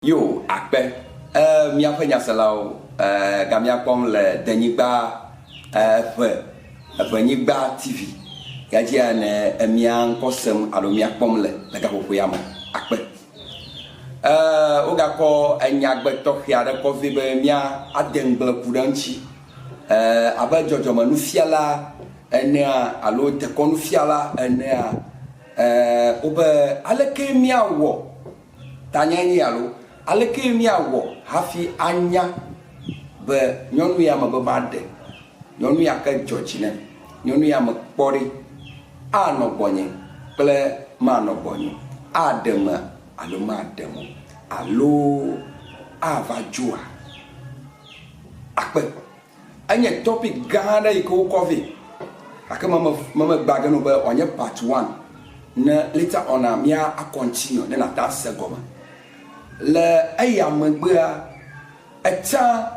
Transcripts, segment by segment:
Yo, akpe. E, míaƒe nyaselawo, e, ga míakpɔm le denyigba e, ƒe, eʋenyigba TV ya dzia ne emia ŋkɔ sem alo míakpɔm le le gaƒoƒo ya me. Akpe. E, wogakɔ enyagbe tɔxɛ aɖe kɔ vɛ be mía ade ŋugble ku ɖe eŋuti. E, abe dzɔdzɔmenufiala enea alo dekɔnufiala enea, e, wobe aleke míawɔ Tanyae nye alo alekee míawɔ hafi anya be nyɔnu ya mebe maɖe, nyɔnu ya ke dzɔ dzi nam, nyɔnu ya mekpɔ ɖi, anɔ gbɔnye kple manɔ gbɔnye o, aɖemea alo maɖem o, alo ava dzoa? Akpe. Enye topic gã aɖe yi ke wokɔ vɛ gake me me megba ge no be wòanye part one ne later on a mía a continue ne nàte ase gɔme. Le eya megbea, etsã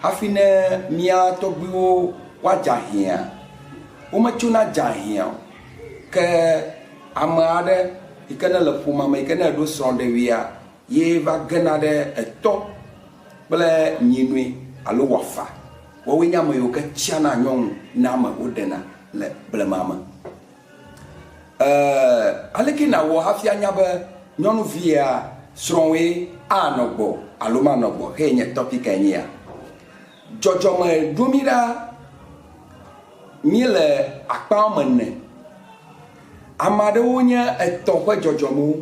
hafi ne mía tɔgbuiwo woadze ahiã, wometsona dze ahiã o ke ame aɖe yi ke ne le ƒomea me yi ke ne eɖo srɔ̃ɖewuia ye va gena ɖe etɔ kple nyinɔe alo wɔfa. Woawoe nye ame yiwo ke tsiana nyɔnu na ame woɖena le blema me. Ee, aleke nàwɔ hafi anya be nyɔnuvia srɔ̃woe anɔ gbɔ alo manɔ gbɔ? Xee nye tɔpikae nye ya. Dzɔdzɔme ɖo mí ɖa míele akpa woame ene. Ame aɖewo nye etɔ ƒe dzɔdzɔmewo,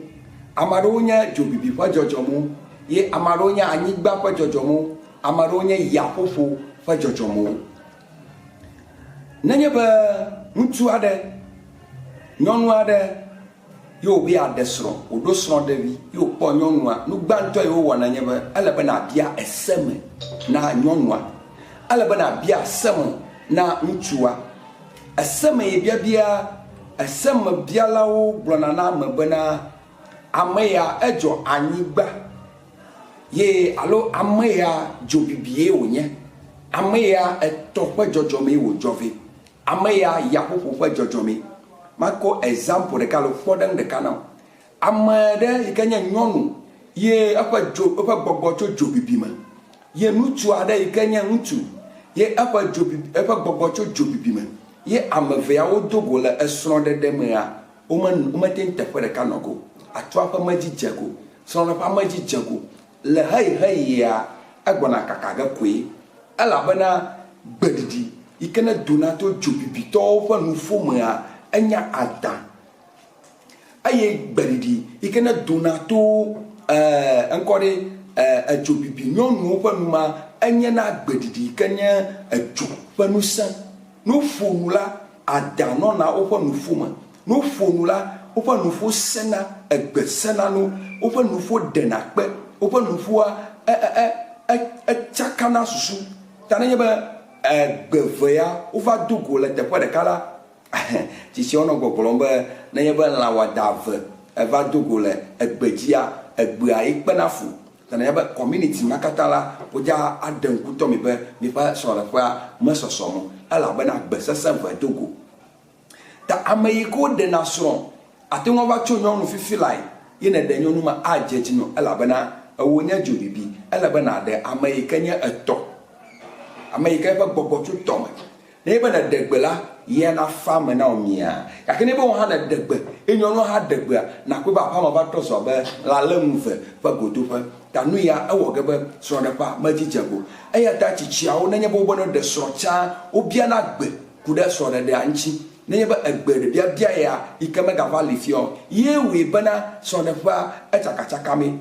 ame aɖewo nye dzobibi ƒe dzɔdzɔmewo ye ame aɖewo nye anyigba ƒe dzɔdzɔmewo, ame aɖewo nye yaƒoƒo ƒe dzɔdzɔmewo. Nenye be ŋutsu aɖe, nyɔnu aɖe ye wòbe yeaɖe srɔ̃, wòɖo srɔ̃ɖevi ye wòkpɔ nyɔnua, nu gbãtɔ yi wowɔna nye be ele be nàbia ese me na nyɔnua, ele be nàbia ese me na ŋutsua. Ese me yi biabia, ese me bialawo gblɔna na ame bena, ame ya edzɔ anyigba ye alo ame ya dzobibie wònye, ame ya etɔ ƒe dzɔdzɔmee wòdzɔ vɛ, ame ya yaƒoƒo ƒe dzɔdzɔmee. Makɔ example ɖeka alo kpɔɖeŋu ɖeka na wò. Ame aɖe yi ke nye nyɔnu ye eƒe dzo eƒe gbɔgbɔ tso dzobibi me ye ŋutsu aɖe yi ke nye ŋutsu ye eƒe dzobibi eƒe gbɔgbɔ tso dzobibi me ye ame evea wodo go le esrɔ̃ɖeɖe mea, wome womete ŋu teƒe ɖeka nɔ ge o. Atua ƒe me dzi dze go, srɔ̃ɖeƒea me dzi dze go. Le heyiheyia, egbɔna kaka ge koe elabena gbeɖiɖi yi ke ne dona to dzobibitɔwo ƒe nuƒo mea, enya adã. Eye gbeɖiɖi yi ke ne dona to eh, ŋkɔ ɖe eh, edzobibi nyɔnuwo ƒe nu ma, enye na gbeɖiɖi yi ke nye edzo ƒe ŋusẽ. Ne woƒo nu la, adã nɔna woƒe nuƒo me. Ne woƒo nu la, woƒe nuƒo sẽna, egbe sẽna no, woƒe nuƒo ɖena kpe, woƒe nuƒoa e, e, e, e, etsakana susu. Ta nenye be egbe evea wova do go le teƒe ɖeka la, Tsitsiawo nɔ gbɔgblɔm be nenye be lã wɔadã eve eva do go le egbe dzia, egbea ye kpena fu. Ta nenye be community ma katã la, wodza aɖe ŋku tɔ mi be miƒe srɔ̃ɖeƒea mesɔsɔm o elabena gbe sesẽ ve do go. Ta ame yi ke woɖena srɔ̃ ate ŋu ava tso nyɔnu fifi lae ye nèɖe nyɔnu ma adze edzi nɔ elabena ewò nye dzobibi. Ele be nàɖe ame yi ke nye etɔ, ame yi ke eƒe gbɔgbɔ tso tɔ me. Nenye be nèɖe gbe la, yea nafa eme na wò miaa. Gake nenye be wò hã nèɖe gbe eye nyɔnua hã ɖe gbea, nàkpɔe be aƒea me va trɔ zu abe lã léŋuve ƒe godoƒe. Ta nu ya ewɔ ge be srɔ̃ɖeƒea medzi dze go. Eya ta tsitsiawo, nenye be wobe ne woɖe srɔ̃ tsã, wobiana gbe ku ɖe srɔ̃ɖeɖea ŋuti. Nenye be egbe ɖe biabia ya yi ke megava li fia o ye wɔe bena srɔ̃ɖeƒea etsakatsakamee.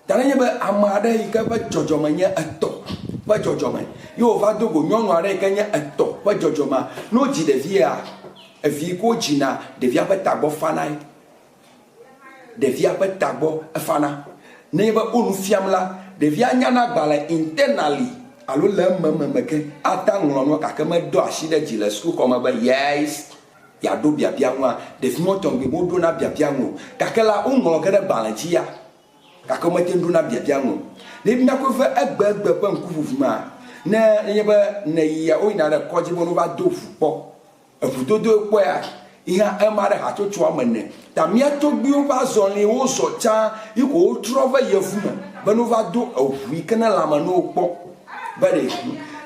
Ta nenye be ame aɖe yi ke ƒe dzɔdzɔme nye etɔ ƒe dzɔdzɔme ye wòva do go nyɔnu aɖe yi ke nye etɔ ƒe dzɔdzɔmea, ne wodzi ɖevia, evi yi ke wodzina, ɖevia ƒe tagbɔ fanae. Ɖevia ƒe tagbɔ efana. Nenye be wo nu fiam la, ɖevia nyana agbalẽ internally alo le emememe ke ate aŋlɔ nua gake meɖo asi ɖe dzi le sukuxɔme be yes. yeaɖo biabia ŋua, ɖevi mɔ tɔgbi woɖona biabia ŋu o. Gake la, woŋlɔ ge ɖe gbalẽ dzi ya, gake womete ŋu ɖona biabia ŋu o. Ne míakɔe ve egbegbe ƒe ŋkuʋuʋu mea, ne nenye be nèyia, woyina ɖe kɔdzi be ne wova do ʋu kpɔ, eʋudodoe kpɔea, Yi hã ema ɖe hatsotsoa me ene. Ta mía tɔgbuiwo ƒe azɔlie wozɔ tsã yi ko wotrɔ va yevu me be ne wova do eʋu yi ke ne lãme ne wokpɔ be ɖe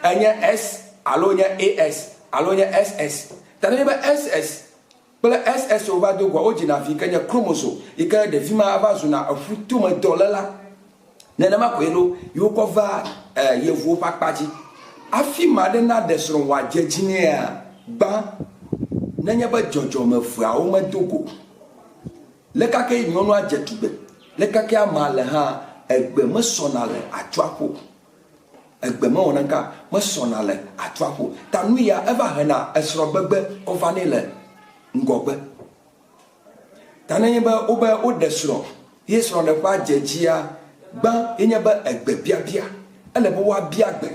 enye S alo nye AS alo nye SS. Ta nenye be SS kple SS wova do goa, wodzina vi yi ke nye chromosome yi ke ɖevi ma va zuna eƒutome dɔléla. Nenema koe ɖo yi wokɔ va yevuwo ƒe akpa dzi. Hafi ame aɖe naɖe srɔ̃ wòadze edzi nɛa, gbã, nenye be dzɔdzɔme eveawo medo go o. Leka kee nyɔnua dze tugbe, leka kee amea le hã, egbe mesɔna le atsua ƒo o. Egbe mewɔna ŋka mesɔna le atsua ƒo o. Ta nu ya eva hena esrɔ̃gbegbe kɔ vanɛ le ŋgɔgbe. Ta nenye be wobe woɖe srɔ̃ ye srɔ̃ɖeƒea dze edzia, gbã ye nye be egbe biabia. Ele be woabia gbe.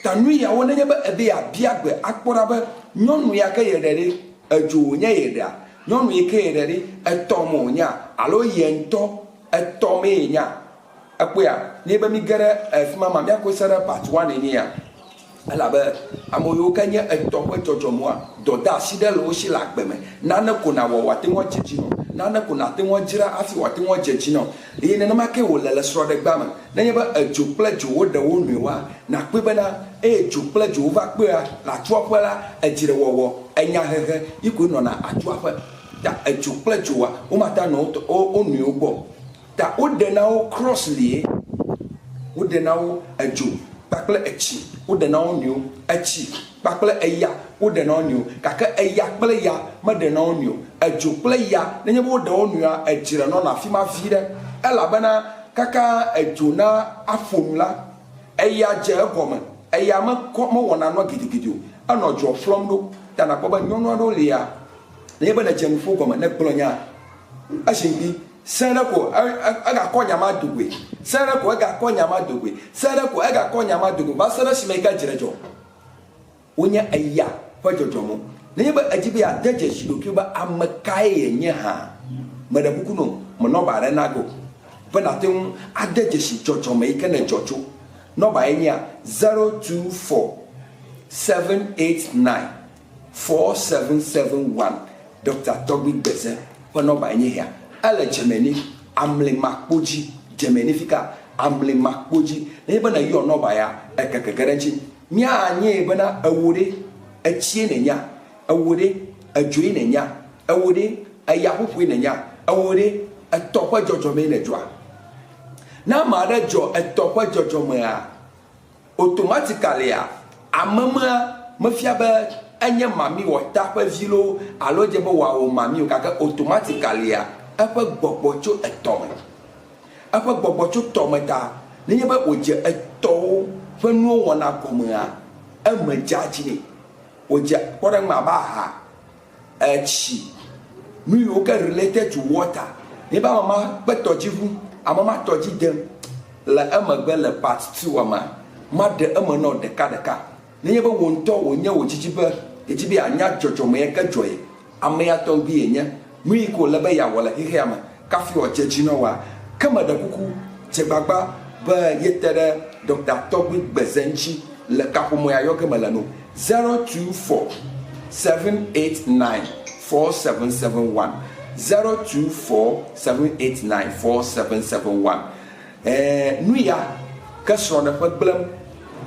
Ta nu yawo nenye be ebe yeabia gbe akpɔ ɖa be nyɔnu ya ke yeɖe ɖe, edzo wònye yeɖea? Nyɔnu yi ke yeɖe ɖe, etɔ me wònyea? Alo ye ŋutɔ etɔ mee yenyea? Ekpɔea? Nenye be míge ɖe afi ma ma, míakɔe se ɖe part one enea? Elabe ame yiwo ke nye etɔ ƒe dzɔdzɔmea, dɔdeasi ɖe le wo si le agbe me. Nane ko nàwɔ wòate ŋu adze edzi na wò. Nane ko nàte ŋu adzra hafi wòate ŋu adze edzi na wò. Eye nenema kee wòle le srɔ̃ɖegbea me. Nenye be edzo kple dzo woɖe wo nɔewoa, nàkpɔe bena eye dzo kple dzo wova kpea le atuaƒe la, edzrewɔwɔ, enyahehe yi koe nɔna atuaƒe. Ta edzo kple dzoa, womate ŋu anɔ wo nɔewo gbɔ o. Ta woɖe na wo cross lie, woɖe na wo edzo kpakple etsi, woɖe na wo nɔewo, etsi kpakple eya, woɖe na wo nɔewo. Gake eya kple ya meɖe na wo nɔewo. Edzo kple ya, nenye be woɖe wo nɔewoa, edzre nɔna afi ma viɖe. Elabena kaka edzo na aƒo nu la, eya dze egɔme. Eya mekɔ, mewɔna nua gidigidi o. Enɔ dzoa ƒlɔm ɖo. Ta nàkpɔ be nyɔnu aɖewo lia, nenye be nèdze nuƒo gɔme, nègblɔ nya, esi ŋdi, Sẽ ɖe ko egakɔ nya ma do goe. Sẽ ɖe ko egakɔ nya ma do goe. Sẽ ɖe ko egakɔ nya ma do goe va se ɖe esime yi ke dzre dzɔ. Wonye eya ƒe dzɔdzɔmewo. Nenye be èdi be yeade dzesi ɖokuiwò be ame kae yenye hã, meɖe kuku nɔ me nɔba aɖe na ge o be nàte ŋu ade dzesi dzɔdzɔme yi ke nèdzɔ tso. Nɔba ye nyea 024 789 4771 Ɖɔkta Tɔgbui Gbeze ƒe nɔmbae nye hea. Ele Germany, Amlimakpo dzi. Germany fika? Amlimakpo dzi. Nenye be nèyɔ nɔmba ya, ekeke ge ɖe eŋuti. Míanyae bena ewò ɖe, etsie nènyea? Ewò ɖe, edzoe nènyea? Ewò ɖe, eyaƒoƒoe nènyea? Ewò ɖe, etɔ ƒe dzɔdzɔmee nèdzɔa? Ne ame aɖe dzɔ etɔ ƒe dzɔdzɔmea, Automaticalya, amemea mefia be enye mami wɔta ƒe vi loo alo edze be wòawɔ mami o, gake automaticalya, eƒe gbɔgbɔ tso etɔ me. Eƒe gbɔgbɔ tso tɔ me ta nenye be wòdze etɔwo ƒe nuwo wɔna gɔmea, eme dzea dzi nɛ. Wòdze kpɔɖeŋu abe aha, Etsi, nu yiwo ke related to water. Nye be ame ma kpe tɔdziʋu, ame ma tɔdzi dem le emegbe le part twoa mea, maɖe eme nɔ ɖeka ɖeka. Nenye be wò ŋutɔ wònye wò didi be yedi be yeanya dzɔdzɔme ye ke dzɔ ye, amea tɔgbi yenye, nu yi ke wòle be yeawɔ le xexea me kafi wòadze edzi na wòa, ke meɖe kuku, dze gbagba be yete ɖe Ɖɔkta Tɔgbui Gbeze ŋuti le kaƒomɔ ya yɔ ge mele no, 024 789 4771, 024 789 4771. Ɛ̃, nu ya ke srɔ̃ɖeƒe gblẽm,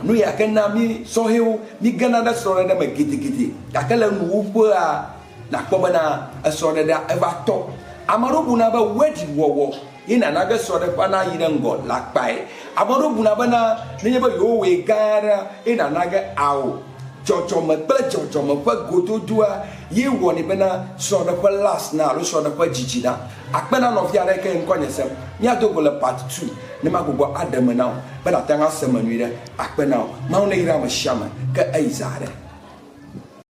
nu ya ke na mí sɔhɛwo mígena ɖe srɔ̃ɖeɖe me gidigidi, gake le nuwuƒea, Nàkpɔ bena esrɔ̃ɖeɖea eva tɔ. Ame aɖewo buna be wedding wɔwɔ ye nana be srɔ̃ɖeƒea nayi ɖe ŋgɔ le akpae. Ame aɖewo buna bena nenye be yewowɔe gã aɖea ye nana ge ao. Dzɔdzɔme kple dzɔdzɔme ƒe gododoa ye wɔnɛ bena srɔ̃ɖeƒe last na alo srɔ̃ɖeƒe dzidzina. Akpe na nɔvi aɖe ke ŋkɔ nye sem. Míado go le part two ne magbugbɔ aɖe eme na wò be nàte ŋu ase eme nyuiɖe. Akpe na wò. Mawu neyra ame sia ame ke eyi za aɖe.